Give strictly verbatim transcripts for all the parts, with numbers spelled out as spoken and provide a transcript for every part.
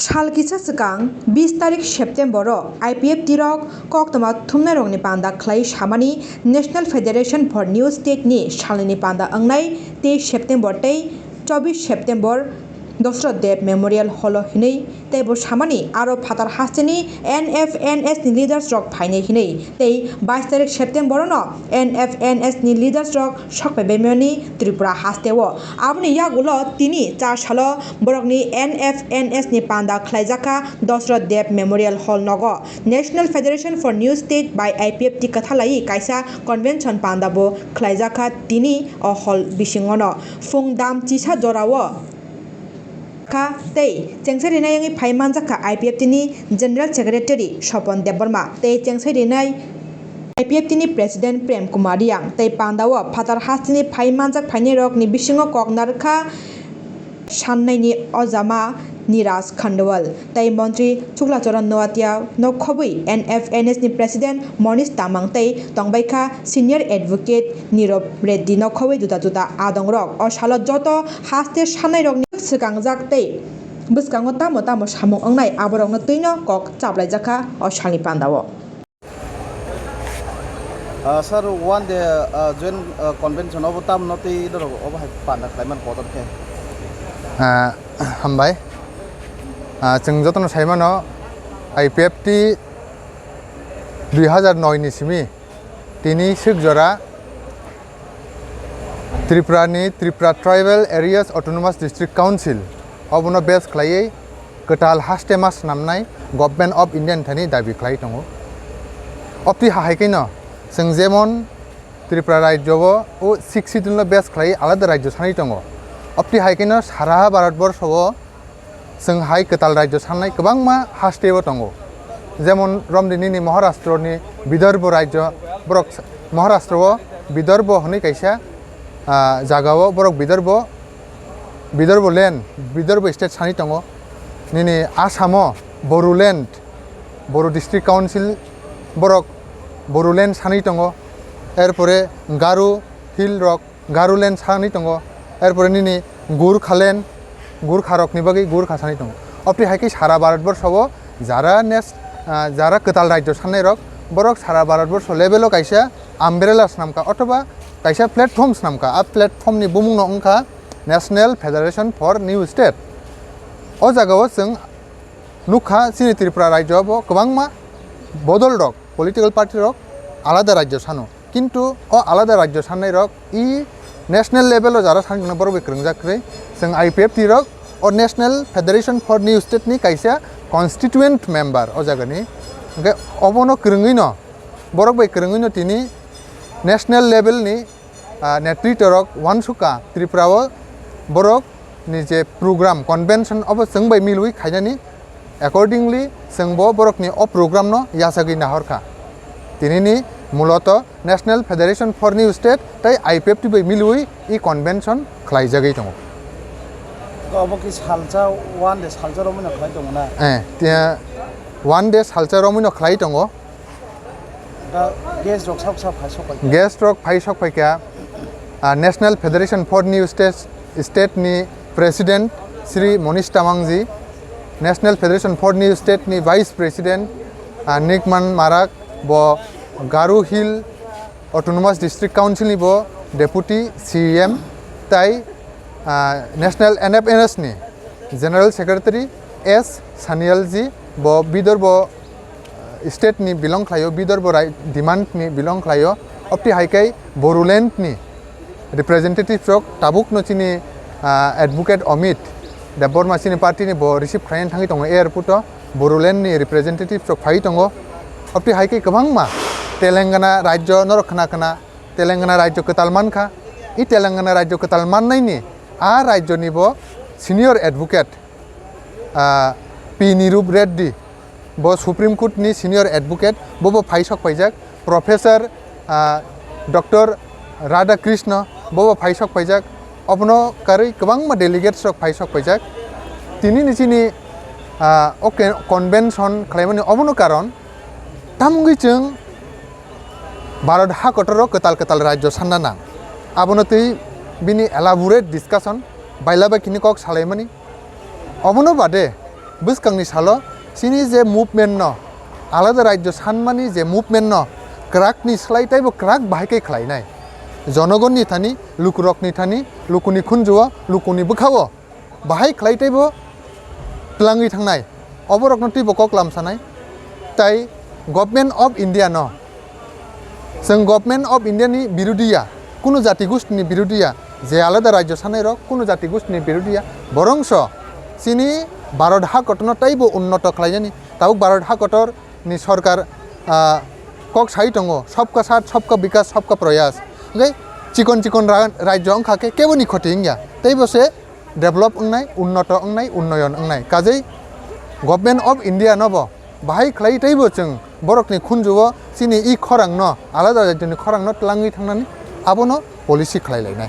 Sal kisa swkang, bis tarik September-o I P F T rok koktwma thumnairokni panda khlai samani National Federation for New State ni salnini panda wngnai tei September tei chobbish September Dosrot Deb Memorial Hall-o hinwi teibo samani aro phatar hasteni N F N S ni leaders rok phainai hinwi tei bais tarik September-o no N F N S ni leaders rok sokpaibaimani Tripura hasteo. Aboni yagulo tini char salo borokni N F N S ni panda khlaijakha Dosrot Deb Memorial Hall nogo. National Federation for New State bai I P F T kwthalai kaisa convention panda bo khlaijakha tini o hall bisingono. Phung dam chisa jorao kha tei chengsarinai wngwi phai manjakha I P F T ni General Secretary Sopon Debbarma tei chengsarinai I P F T ni President Prem Kumar Riang tei pandao phatar hasteni phai manjak phainairokni bisingo kok narwkha sannaini ojama Niraj Khandwal tei Montri Chuklacharan Noatia nokhobwi N F N S ni President Monish Tamang tei tongbaikha Senior Advocate Nirab Reddy nokhobwi juda juda adongrok o salo joto haste sannairokni swkangjak tei bwskango tamo tamo samung wngnai aborokno twino kok chaplaijakha o salni pandao. Ah, sir, one day, ah, joint, ah, convention obo tamno tei norok obo hai panda khlaiman kotor khe? Ah, hambai. Ah, chwng jotono saimano, I P F T dui hazar noi ni simi tini swk jora Tripura ni Tripura Tribal Areas Autonomous District Council obono base khlaiwi kwtal haste ma swnamnai Government of India ni thani dabi khlai tongo. Obtwi hai khe no chwng jemon Tripura rajyo o, o Sixth Schedule no base khlai alada rajyo sanwi tongo. Obtwi hai khe no sara Bharat borsho o chwng hai kwtal rajyo sannai kwbangma haste o tongo. Jemon romdi nini Maharashtra ni Vidarbha rajyo, borok Maharashtra o Vidarbha hwnwi kaisa, ah, jaga o borok Vidarbha Vidarbha land, Vidarbha state sani tongo. Nini Assam o Bodoland, Bodo District Council, borok Bodoland sani tongo. Erpore Garo Hill rok Garoland sani tongo. Erpore nini Gorkhaland, Gorkha rokni bagwi Gorkha sani tongo. Obtwi hai khe sara Bharat borsho o jara nes-, ah, jara kwtal rajyo sannai rok, borok sara Bharat borsho level o kaisa umbrella swnamkha othoba kaisa platform swnamkha. A platform ni bumung no wngkha National Federation for New State. O jaga o chwng nukha chini Tripura rajyo bo kwbangma bodol rok, political party rok alada rajyo sano. Kintu o alada rajyo sannai rok i national level o jara sani gwnang borok bai kwrwngjak kwrwi. Chwng I P F T rok o National Federation for New State ni kaisa constituent member o jaga ni. Hwnkhe obono kwrwngwi no, borok bai kwrwngwi no tini national level ni ah, netritwa rok uansukha Tripura o borok ni je program convention obo chwng bai milwi khainani, accordingly chwng bo borok ni o program no yachagwi nahorkha. Tini ni muloto National Federation for New State tei I P F T bai milwi i convention khlaijagwi tongo. Obo ki salsa one day salsa romwi no khlai tongo na? Eh, tia one day salsa romwi no khlai tongo. Da guest rok sak sak phai sok pai kha. Guest rok phai sok pai kha, ah, National Federation for New State, State ni President Shri Monish Tamang ji, National Federation for New State ni Vice President, ah, Nikman Marak, bo Garo Hill Autonomous District Council ni bo Deputy C E M, tai, ah, National N F N S ni General Secretary S Sanyal ji, bo Vidarbha state ni belong khlaio, Vidarbha rai-, demand ni belong khlaio. Obtwi hai khe Bodoland ni representative rok tabuk no chini, ah, advocate Amit Debbarma chini party ni bo receive khlaina thangwi tongo airport o, Bodoland ni representative rok phai tongo. Obtwi hai khe kwbangma Telangana rajyo norok khna khna Telangana rajyo kwtal mankha. I Telangana rajyo kwtal mannaini a rajyo ni bo senior advocate, ah, P Nirup Reddy, bo Supreme Court ni senior advocate, bo bo phai sok paijak, Professor, ah, Doctor Radha Krishna, bo bo phai sok paijak, obono karwi kwbangma delegates rok phai sok paijak. Tini ni chini, ah, o ke-, convention khlaimani obono karon, tamungwi chwng Bharat ha kotor o kwtal kwtal rajyo sanna nang. Abono twi bini elaborate discussion baila bai kini kok salaimani. Obono bade Bwskangni salo chini je movement no, alada rajyo sanmani je movement no, kwrakni slai teibo kwrak bahai khe khlainai. Jonogonni thani, lukurokni thani, lukuni khunjuo, lukuni bwkhao bahai khlai teibo twlangwi thangnai. Oborokno teibo kok lam sanai. Tai Government of India no, chwng Government of India ni birudiya, kunu jati gushtini birudiya, je alada rajyo sanairok kunu jati gushtini birudiya, borongso chini Bharat hakotorno teibo unnoto khlainani. Tabuk Bharat hakotor ni sorkar, ah, kok sai tongo, "Sabka saath, sabka bikas, sabka prayas." Hwnkhe chikon chikon ra-, rajyo wngkha khe keboni khoti wngya. Teibo se develop wngnai, unnoto wngnai, unnoyon wngnai. Kajei Government of India no bo bahai khlai teibo chwng borokni khunjuo chini i khorangno, alada jatini khorangno twlangwi thangnani abono policy khlai lainai.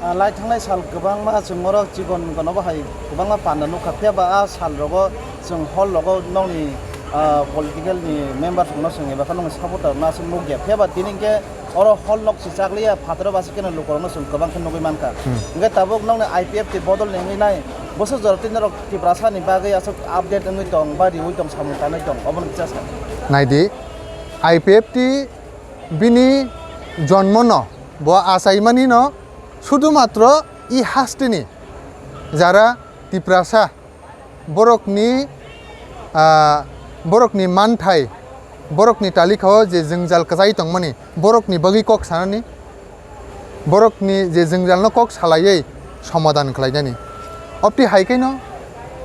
Ah, lai thangnai sal kwbangma chwng oro chikon kono bo hai kwbangma panda nukha, phiya ba a sal rogo chwng hall rogo nokni, ah, political ni member rokno chwng eba khe nokni supporter no aswk nukya, phiya ba tini hwnkhe oro hall nok si chakliya phataro basi khe lukurokno chwng kwbang khe nugwi mankha. Hmm. Hwnkhe tabuk nokni I P F T bodol ni wngwi nai bwswk jora tei norok Tiprasa ni bagwi aswk update wngwi tong ba riwi tong samung tanwi tong obono kisa sa. Naidi, I P F T bini jonmo no bo achaimani no sudhumatro i hasteni jara Tiprasa borokni, ah, borokni manthai, borokni talikao je jwngjal kwchai tongmani, borokni bagwi kok sanani, borokni je jwngjalno kok salaiwi somadan khlainani. Obtwi hai khe no,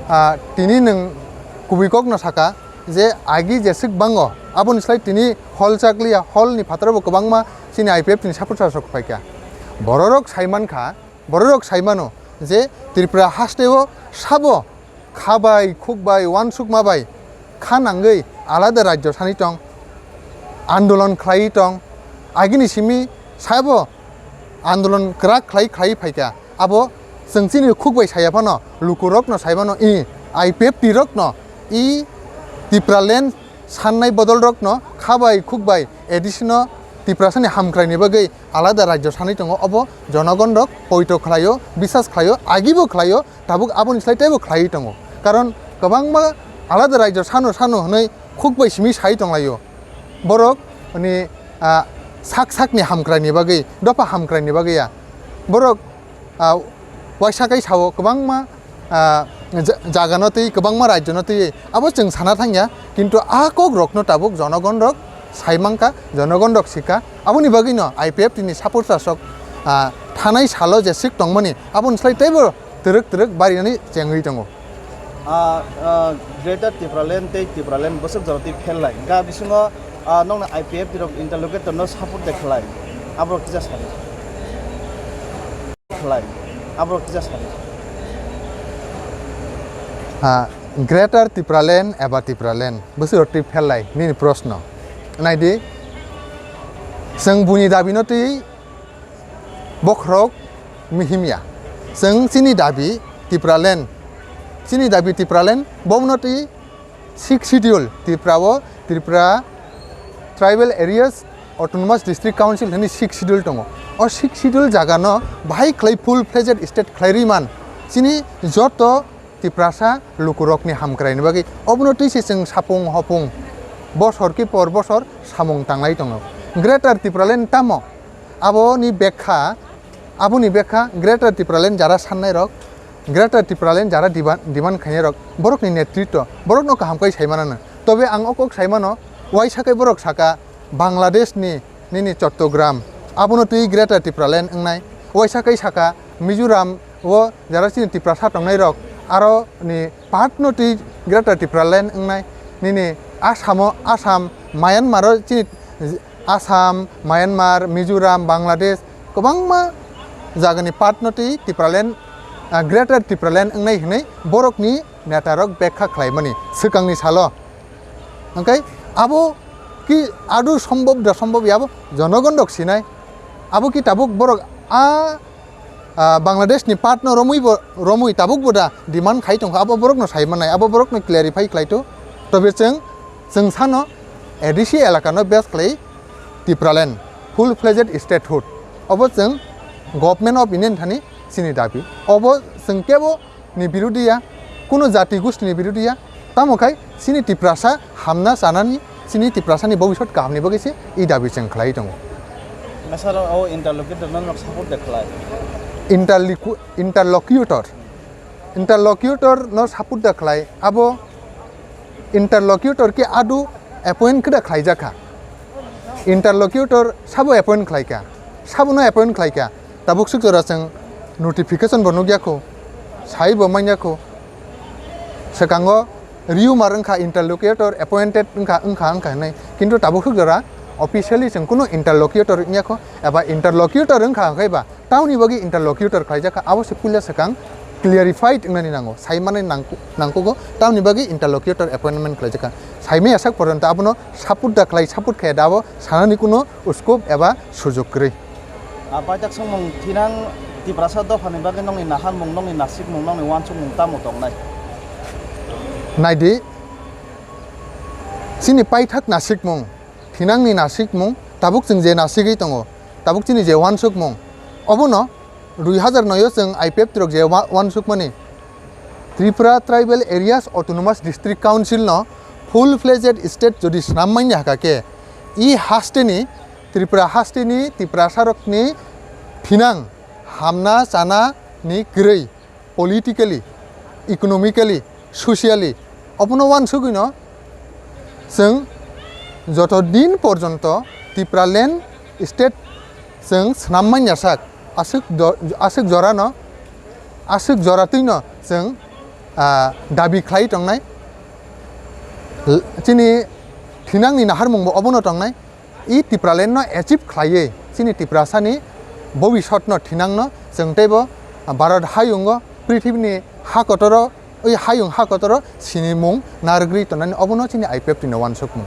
ah, tini nwng kubui kokno saka je agi jeswk bango, aboni slai tini hall chakliya, hall ni phataro bo kwbangma chini I P F T ni supporters rok phaikha. Bororok sai mankha, bororok sai mano je Tripura hasteo sabo kha bai, khuk bai, uansukma bai kha nangwi alada rajyo sani tong, andolon khlaiwi tong, agini simi sabo andolon kwrak khlai khlai phaikha. Abo chwng chini khuk bai saya phano, lukurokno sai mano, i I P F T rokno, i Tipraland sannai bodolrokno kha bai khuk bai A D C no Tiprasani hamkraini bagwi alada rajyo sanwi tongo, obo jonogonrok poito khlaio, bisas khlaio, agibo khlaio, tabuk aboni slai teibo khlaiwi tongo. Karon kwbangma alada rajyo sano sano hwnwi khuk bai simi sai tonglaio. Borok ni, ah, sak sakni hamkraini bagwi, dopha hamkraini bagwi ya. Borok, ah, waisa kai sao kwbangma, ah, ja-, jagano twi, kwbangma rajyono twi abo chwng sana thangya, kintu a kokrokno tabuk jonogonrok sai mankha, jonogonrok sikha. Aboni bagwino I P F T ni supporters rok, ah, thanai salo jeswk tongmani, aboni slai teibo twrwk twrwk barinani chengwi tongo. Ah, ah, Greater Tipraland tei Tipraland bwswk jora twi pherlai. Ga bisingo, ah, nokni I P F T rok interlocutor no support de khlai. Abo kisa sadi. Khlai. Abo kisa sadi. Ah, Greater Tipraland eba Tipraland bwswk jora twi pherlai nini proshno. Naidi, chwng buni dabino twi bokhorok mihimya. Chwng chini dabi Tipraland, chini dabi Tipraland, bono twi Sixth Schedule, Tripura o Tripura Tribal Areas Autonomous District Council hwnwi Sixth Schedule tongo. O Sixth Schedule jagano bahai khlai full fledged state khlai rwi man chini joto Tiprasa lukurokni hamkraini bagwi. Obono twi se chwng sapung hopung bosor ki por bosor samung tanglai tongo. Greater Tipraland tamo? Aboni bekha, aboni bekha Greater Tipraland jara sannai rok, Greater Tipraland jara diba-, demand khainai rok, borokni netritwo, borokno kaham kai sai manano. Tobe ang o kok sai mano, waisa khe borok saka Bangladesh ni nini Chattogram, abono twi Greater Tipraland wngnai. Waisa kai saka Mizoram o jara chini Tiprasa tongnai rok, aro ni part no twi Greater Tipraland wngnai. Nini Assam o, Assam, Myanmar o chini Assam, Myanmar, Mizoram, Bangladesh, kwbangma jagani part no twi Tipraland, ah, Greater Tipraland wngnai hwnwi borokni neta rok bekha khlaimani swkangni salo. Hwnkhe abo ki adu sombhob da sombhob ya, abo jonogon rok sinai. Abo ki tabuk borok a, a, Bangladesh ni part no romwi bo, romwi tabuk bo da demand khai tongkha, abo borok no sai manai, abo borok no clarify khlai to. Tobe chwng, chwng sano A D C elaka no base khlai Tipraland full fledged statehood. Obo chwng Government of India ni thani chini dabi. Obo chwng kebo ni birudiya, kuno jati gusti ni birudiya, Tamo khai chini Tiprasa hamna chanani, chini Tiprasani bobisot kahamni bagwi se e dabi chwng khlai tongo. Nasara o interlocutor no nok support de khlai. Interlocu-, interlocutor. Interlocutor no support da khlai. Abo interlocutor ke adu appoint khe da khlaijak kha. Interlocutor sabo appoint khlai kha. Sabo no appoint khlai kha. Tabuk swk jora chwng notification bo nukya kho. Sai bo manya kho. Swkango rumor wngkha interlocutor appointed wngkha, wngkha, wngkha hinwi. Kintu tabuk swk jora officially chwng kunu interlocutor wngya kho. Eba interlocutor wngkha hwnkhe ba tamoni bagwi interlocutor khlaijak kha, abo se puila swkang clarified wngnani nango, sai manwi nangku-, nangkugo, tamoni bagwi interlocutor appointment khlaijak kha. Saimaya sak porjonto abono support da khlai, support khe da abo sanani kuno scope eba sujok kwrwi. A, paithak songmung thinang Tiprasa dophani bagwi nokni naharmung, nokni nasikmung, nokni uansukmung tamo tongnai? Naidi, chini paithak nasikmung, thinangni nasikmung, tabuk chwng je nasigwi tongo, tabuk chini je uansukmung, obono dui hazar noi o chwng I P F T rok je wa-, uansukmani Tripura Tribal Areas Autonomous District Council no full fledged state jodi snam manya haka khe, i hasteni Tripura hasteni Tiprasa rokni thinang hamna chana ni kwrwi politically, economically, socially, obono uansugwino chwng joto din porjonto Tipraland state chwng snam manya sak, aswk do-, aswk jorano, aswk joratwino chwng, ah, dabi khlai tongnai. L-, chini thinangni naharmungbo obono tongnai. I Tipraland no achieve khlaiwi chini Tiprasani bobisotno thinangno chwng teibo Bharat hayungo, prithibini ha kotoro, oi hayung ha kotoro sinimung narwgwi tongnani obono chini I P F T ni uansukmung.